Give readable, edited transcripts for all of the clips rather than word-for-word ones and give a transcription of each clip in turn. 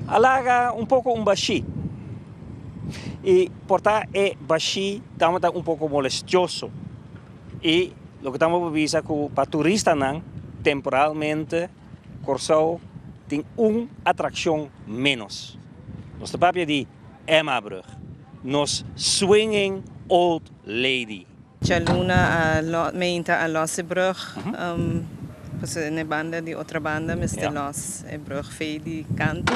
A laga un poko un bashí. I por ta e bashí tabata un poko molestioso. I loke ta por bisa ku pa turistanan temporalmente Kòrsou tin un atrakshon ménos. Nos ta papia di Emmabrug, nos swinging old lady. Djaluna a meinta a los e brug, pasobra na e banda di otra banda mester los e brug fei di kantu.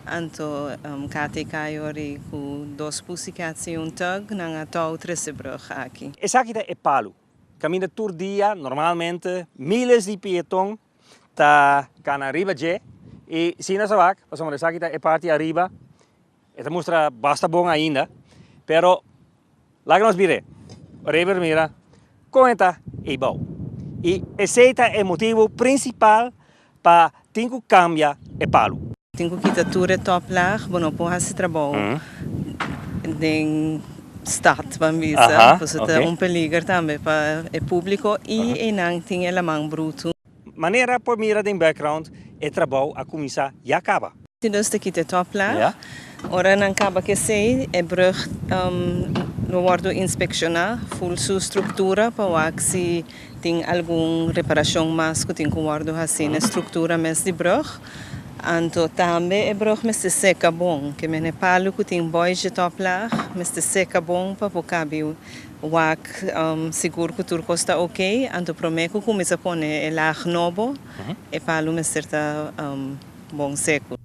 Anto KTK yori ku dos pussycats i un tug nan a tou trese brug aki. Esaki ta e palu kaminda tur dia normalmente miles di pieton ta kana riba dje i si nos a wak pasobra esaki ta e parti ariba e ta mustra basta bon ainda pero Laga nos bir'é. Ora e mira kon e ta eibou. I esei ta e motibu prinsipal pa tin ku kambia e palu. Tin ku kita tur e toplaag, bo no por hasi trabou den stad, ban bisa. Pasobra ta un peliger tambe pa e públiko i einan tin e laman brutu. Manera por mira den background, e trabou a kuminsá ya kaba. Si nos ta kita e toplaag, ora nan kaba ku esei, e brug lo wòrdu inspekshoná ful su struktura pa wak si tin algun reparashon mas ku tin ku wòrdu hasí na e struktura mes di brug. Anto tambe e brug mester seka bon, ke men e palu ku tin bòi dje toplaag mester seka bon pa por kabi wak sigur ku tur kos ta oke. Anto promé ku kuminsá pone e laag nobo, e palu mester ta. Bon seku.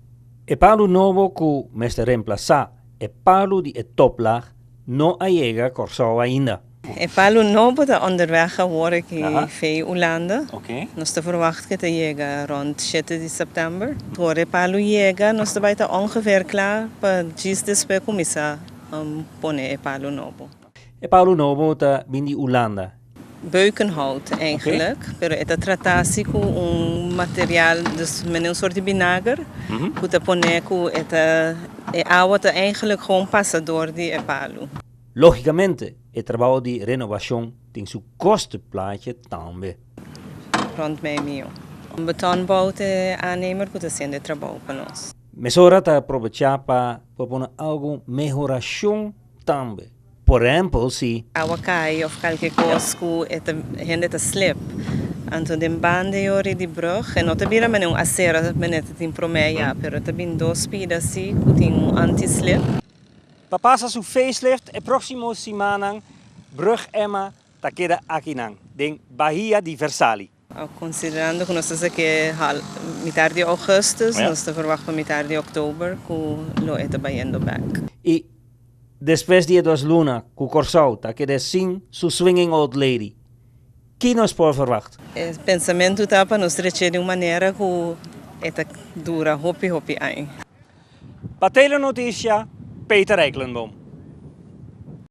E palu nobo ku mester remplasá e palu di e toplaag no a yega Kòrsou ainda. E palu nobo ta onderweg awor aki fei Ulanda. Nos ta verwagt ku e ta yega rònt shete di sèptèmber. Ora e palu yega nos ta bai ta ongeveer kla pa djis despues kuminsá pone e palu nobo. E palu nobo ta bin di Ulanda. Beukenhout eigenlijk, pero e ta trata si ku un material, dus mene un soort di binager, ku ta pone ku e ta, e awa ta eigenlijk gewoon pasa door di e palu. Logicamente e trabao di renovacion tin su kostenplaatje tambe. Rond mei mio. Un betonbouw ta e aannemer ku ta hasiendo e trabou pa nos. Mesora ta aprobecha pa propone algun mehoracion tambe. Por ehempel, si. Awa kai of kalke kos ku e ta hende ta slip. Anto den banda e ori di brug e no ta bira manera un asera manera ta tin promé ya, pero ta bin dos pida si ku tin un anti-slip. Pa pasa su facelift e próksimo simannan Brug Emma ta keda akinan den Bahia di Versali. Konsiderando ku nos ta sa ke mitar di ougùstùs, nos ta verwagt pa mitar di òktober ku lo e ta bayendo bèk. I despues di e dos luna ku Kòrsou ta keda sin su swinging old lady, ki nos por verwagt? E pensamentu ta pa nos trech'é di un manera ku e ta dura hopi hopi aña. Pa Telenotisia, Peter Eikelenboom.